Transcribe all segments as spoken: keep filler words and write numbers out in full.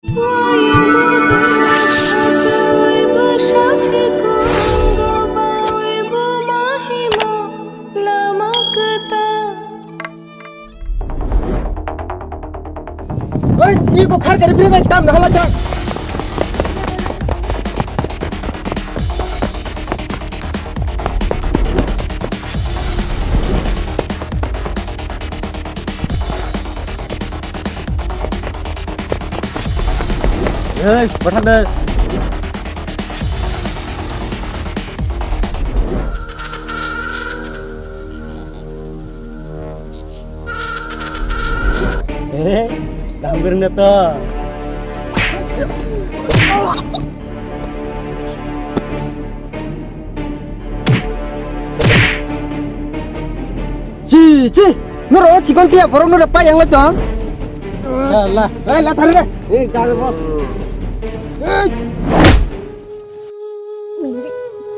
Oi, iko khar kari bini bai tam na hala jang. Hei, bathang de. Hei, tangkir ne to. Chi, chi! Norok chikon tiya borok no pa yang lai tong. La, la, la, la thari re. Eh, gabe boss.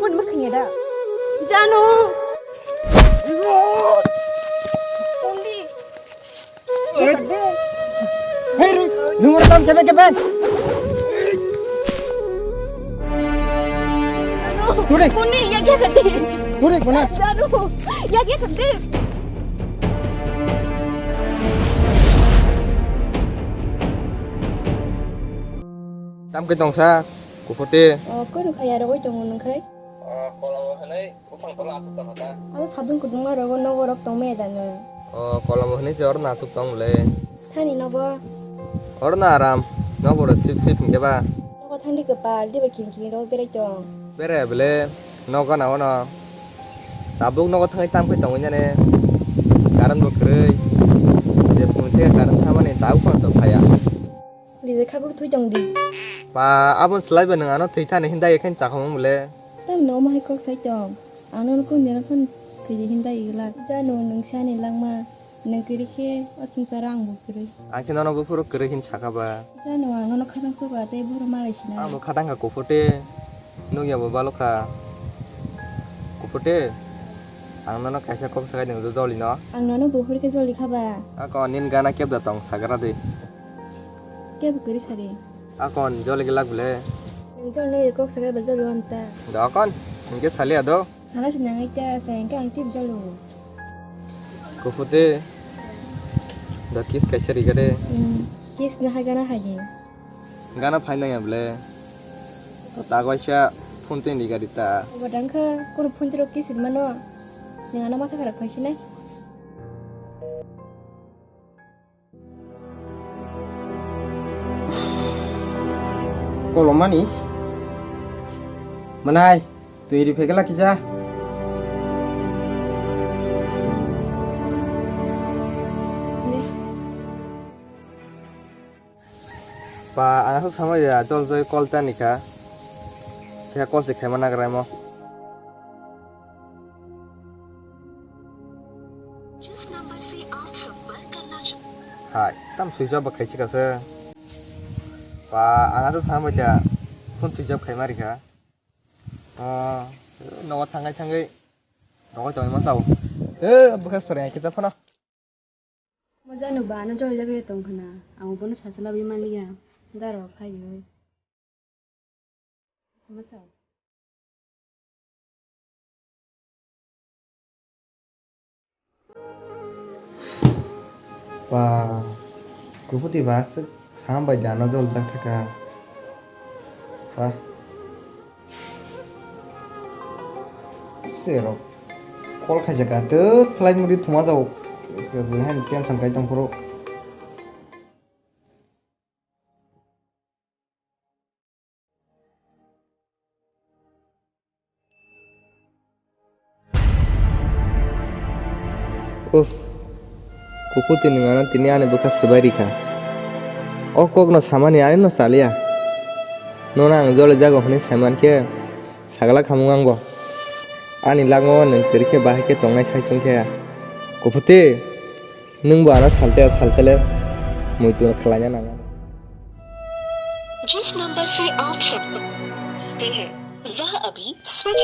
Phone ma khanya da. Janu. Tongdi. Hei, re, nung ora tam kebe kebe. Turi. Kuni, ya kya kati? Turi, kuna? Janu, ya kya kati? Tam ke tong sa, kupote. Oh, kunu khaya rogoi tongo nung khai? Oh, kola mo hanai. Buphang tola aswk tongkha ta? Abo sadung kwbangma rogo nogo rok tongmaya da nwng? O, kolom hwnwi se oro no aswk tong le. Thani nogo? Oro no aram, nogo ro sip sip hinkhe ba. Nogo thangdi kwpal, diba kini kini rogo berai tong. Berai bwle, nogo na ono. Tabuk nogo thangwi tam khe tongwi nani. Current bo kwrwi. Je phone khe current thamani tabuk phano tong phaiya. Rijak kha bwrwi thwi tong di. Ba, aboni slai ba nwng ano thwi thani hinda ye khe chakhamung bwle. Tamni omo hai kok sai tong. Ang nono kung deno phano thwi di hinda igwlak. Janu nwng si ani langma. Nwng kwrwi khe o swngcharo ang bo kwrwi. Ang khe nono buphuru kwrwi hin sakha ba. Janu ang nono khatang suka tei bohrok malai sinai. Ang bo khatang kha kuphur tei. Nukya bo balokha. Kuphur tei. Ang nono kaisa kok sakai nwng jolino. Ang nono buphuru khe joli kha ba. Ako nini gana kebda tong sagra de. Kebo kwrwi sari. Akon joli glak bwle. Nwng joli nai kok sakai ba joli wanta. Dokon, hinkhe sali ado. Sana se nang ita sa hinkhe ang tip jolo. Kuphur de. Da kiss kaisa riga de. Hmm, kiss na hai gana hai de. Gana phai nang ya bwle. Ta kaisa phone twi riga di ta. Obo dang kha, kono phone twi rok kiss mano. Nwng ano matha kharak phai sinai. Kolomani. Manai, twi ri phegela kisa. Ba, ang aswk samai ya, jol joi kol chani kha. Khe kol se khaima nagraimo. Hai, tam switch off bo khaisi kha se. Ba, ang aswk samai da, phone switch off khaima rikha. Oh, nogo thangai thangwi, nogo tongwi ma sao. Eh, bwkha sore, kita phone. Mo janu ba ano joli jagwi tong khna, ang bono sacha labwi manliya, daro phaiwi. Masa. Ba, kubuti ba aswk sam bai da ano jol jak thaka. Ba. Serok. Call khaijak ka, tut flight mode thuma jao. Hai tension kai tong phuru. Uff, kukuti nwng ano tini ani bwkha swbai rikha. O kokno samani ani no chaliya. Nono ang joli jago hwnwi saimankhe sagla khamung angbo. Ani lagmao nwng kwrwi khe bahai khe tongnai sai chwngkhe. Kukuti, nwngbo ano salsa salsa le muitu khlaina nang. जिस नंबर से आप संपर्क करते हैं, वह अभी switch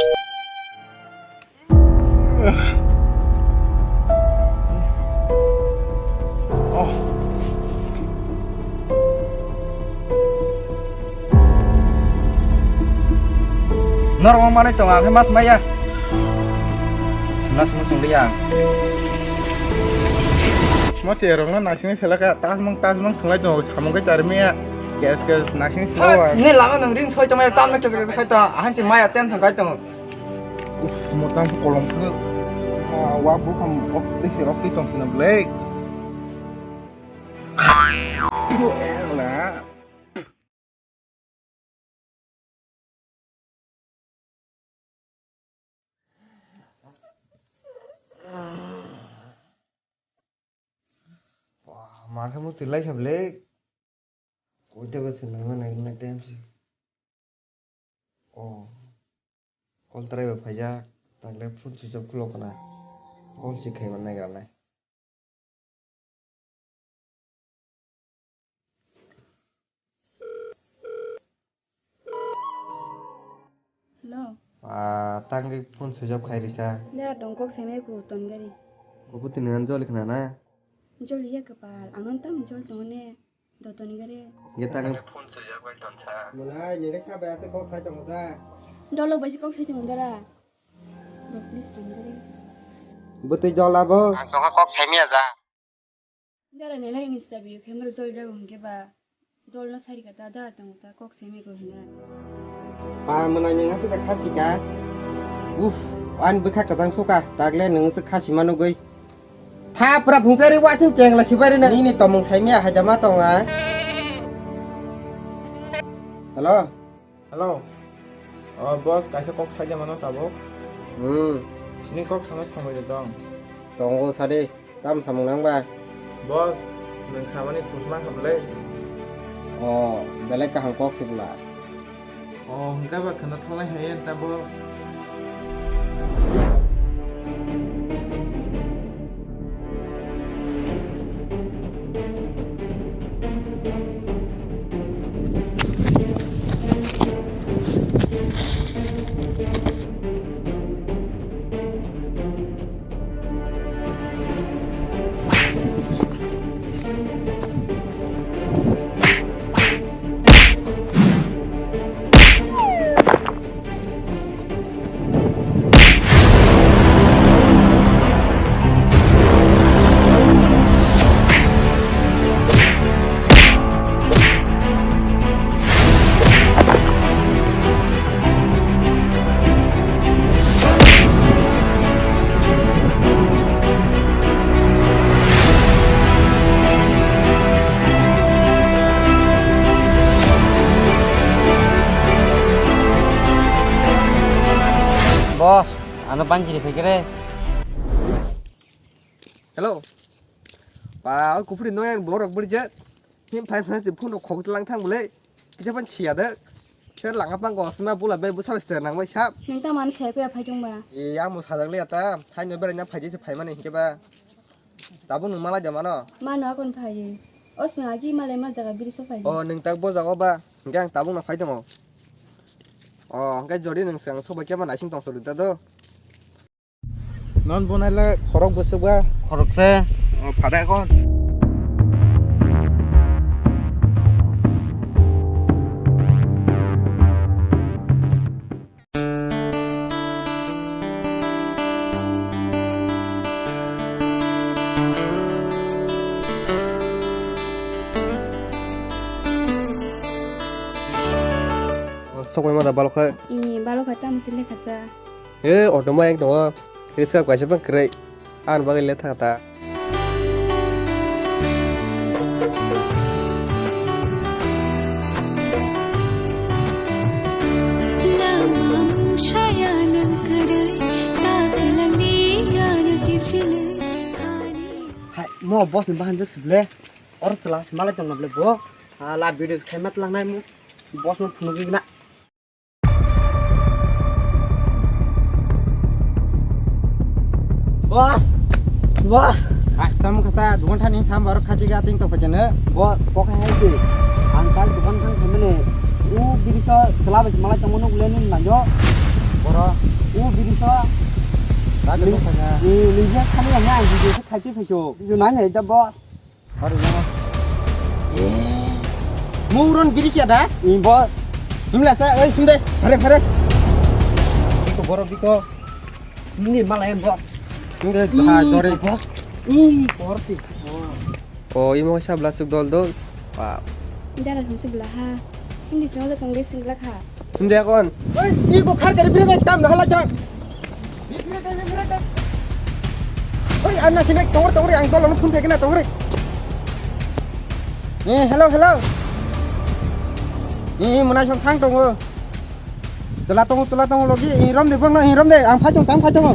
Norok manwi tongo, ang khe mas maya. Mas muchung liya. Mo cherokno naisingni selaka, tasmung, tasmung thwnglai tongo, samung khe charmiya. Kes, kes, naising Thak, selawa. Ne lama nang ring soi tongmani, tamno kesa kesa khai tong, ahan si maya tension khai tong. Uff, mo tang kolom khe. Ah, wa bukham ok tei se ok tei tong sina blek. Wah, ma khe muti lai kha ble. Koi tebo se nangma nangma time se. Oh. Call try ba phaijak. Takle phone switch off khulok khna. Call se khaima naigra nai. Hello. Ah, tangwi phone switch off khai risa. Dara tong kok seme ku ton gari. Obo tini an joli khna na? Joli ya kapal, ang non tam jol tong ne. Do ton gari. Ye tangwi phone switch off khai ton sa. Mona, ni ga sa ba se kok sai tong sa. Dolo ba se kok sai tong dara. Do please ton gari. Butui jol abo. Ang tongkha kok semiya ja. Dara nelai ni sta biyo khe moro jol jago hwnkhe ba dol no sari kata dara tongo ta kok semi ko hwnna. Pa mwnai nwng aswk da khasi ka. Uff, ani bwkha kwchang suka, tagle nwng se khasi ma nugwi. Tha pura phungchari wasing chengla sibai rina nini tomung saimia hajama tonga. Hello. Hello. O boss, kaisa kok saide mano tabuk. Hmm. Ni kok sana samai de dong. Tongo sadi, tam samung nang ba? Boss, nwng samani khusma khamle. O, belai kaham kok sibla. O, hwnkhe ba khwna thanglai hai ta boss. Boss, ano banjiri phaikere. Hello. Pa, o kupri no yang borok burje. Him phai phai se phone khok lang thang bole. Kisa pan siya de. Kisa lang apang go sima bula be busal se nang bai sap. Nang ta man se ko ya phai jong ba. E, amo sajak le ata. Hai no bere na phai je se phai mani ke ba. Tabuk nwng malai de mano? Mano akon phai. O swnga ki malai ma jaga biri so phai. O nwng tak bo jago ba. Hingke ang tabuk no phai tongo. O hingke jodi nwng swng sobai khe ma naising tong sori ta do. Non bonai le khorok bwswk ba? Khorok se. O phada kon. Sok bai ma da balok khai. Ih, balok khai tamo se lekha sa. E, auto ma ek tongo. Riska kaisa bang kwrwi. Ang bagwi le thang ta. Hai, mo boss ni bahan jok sibole. Or chwla se malai tongna bole bo. Ah, la video khai mat langnai mo. Boss no phunugwi na. Boss! Boss! Ai, tamo kasa, dukan thani sam baru kachi ga ting to pajana. Boss, pokai hai si. Ang kal dukan thang khamene. U biriso chwla bai malai tongmano uleni manjo. Boro. U biriso. Lagi Li-, tong kanya. Li-, Li-, Li-, khani ang ang video se khaiti phaiso. Video nai nai da boss. Hari jama. Eh. Muron biri siya da? Ih, boss. Himla sa, oi, himde. Phare, phare. Borok biko. Ni malai boss. Nde bha dore. Boss. Ni boss si. O imo sa blasuk dol dol. Wow. Dara sung si bla ha. Hindi sung sa tong de sing la kha. Hindi akon. Oi, ni ko khar kari bire tam na hala jang. Oi, anna sini tongor tongor ang tol phun thekna tongor. Eh, hello, hello. Eh, mona song thang tongo. Chwla tongo, chwla tongo logi, eh, rom de bang na, eh, rom de, ang phai tong, tang phai tongo.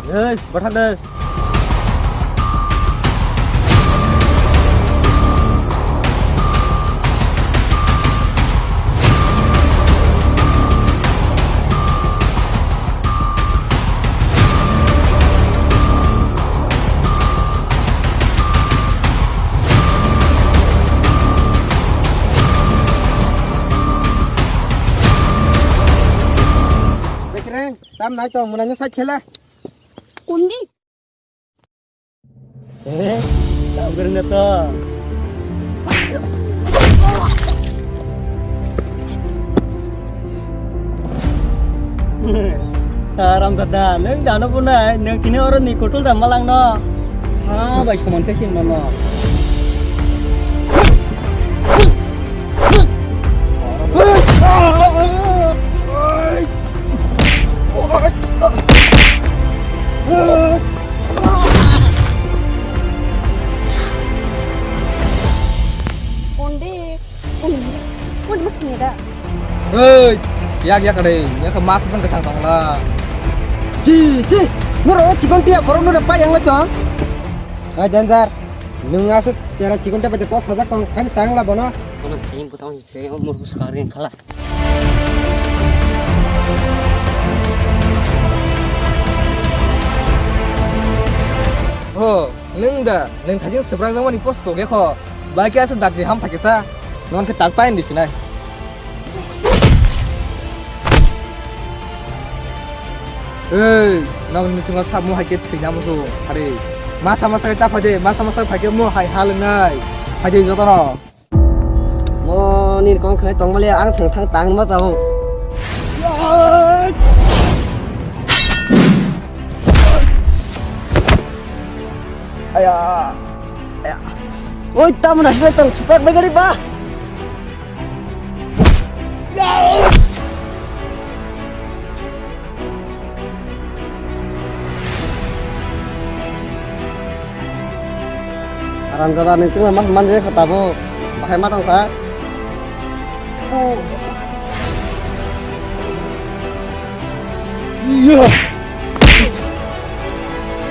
Eh, bathak de. Bekreng, tam nai tong, mwnai no side khela. Kundi? Eh, tam khe rwngya to. Haram dada, nwng dano bunai, nwng tini oro ni kutul da malang no. Ha, bai soman khe sin mano. Onde, onde, onde ma khini da. Hei, yak yak dei, yak mas bang kachang tong la. Chi, chi, noro chikon tia borok noro pa yang lai tong. Hai danger, nung asuk chera chikon tia bai kok sajak tong, khani tang la bono. Bono thani butang. Khe o muruk swkang ring khala. Oh, nwng da, nwng thajin swprak jangmani post kok ekho. Bai khe aswk dakti ham phai khe sa. Nwng khe tak pain di sinai. Ei, nwng ni singo sa mo hai khe thwina musu. Are, masa masa khe ta phai de, masa masa phai khe mo hai hal nai. Phai de jotono. Mo nini kong khwnai tongmani ang thang thang tang ma chao. Aya. Aya. Oi, tamna sile tong supak begari ba. Haramjada, nwng chwngno ma manja kha tabuk. Bahai ma tongkha.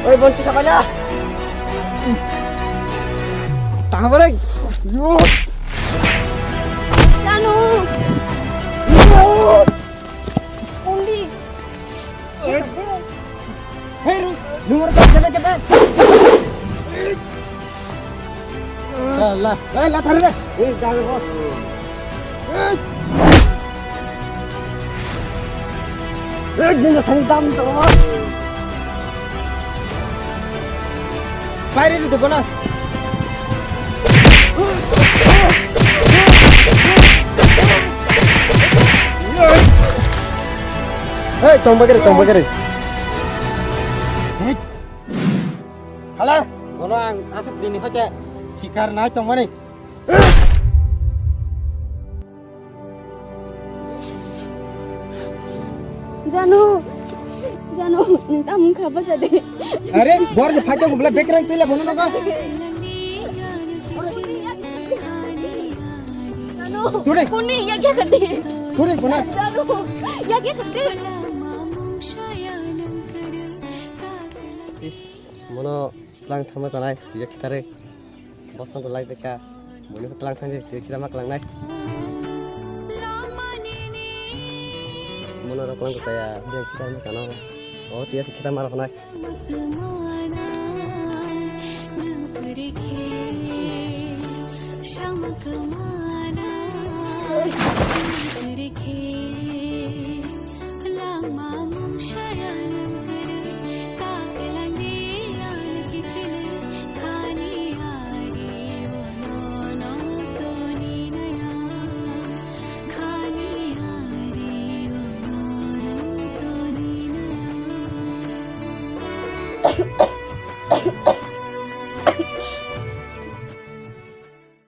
Oi, bonti sabaina. Tahabarek. Janu. Only. Hei, nung oro kap kene kene. La, la, la, la, thar re. Ei, dal boss. Ei, nung thani dam to. Baire rw tongkha na. Hei, tong bagari, tong bagari. Hala, bono ang aswk dini hoite sikar nai tongmani. Janu, Janu, nwng tamo wngkha bwsa de. Are, bor je phaijak bwla bekrang twi la bono nogo. Janu, turi. Kuni, yak yak de. Turi kuna. Janu, yak yak de. Is, mono tlang thama tanai, yak kitare. Bosong ko lai beka. Moni ko tlang thang je, kira kira ma klang nai. Mono ro klang ko kaya, dia kira ma kano. Oh, dia kira ma ro nai.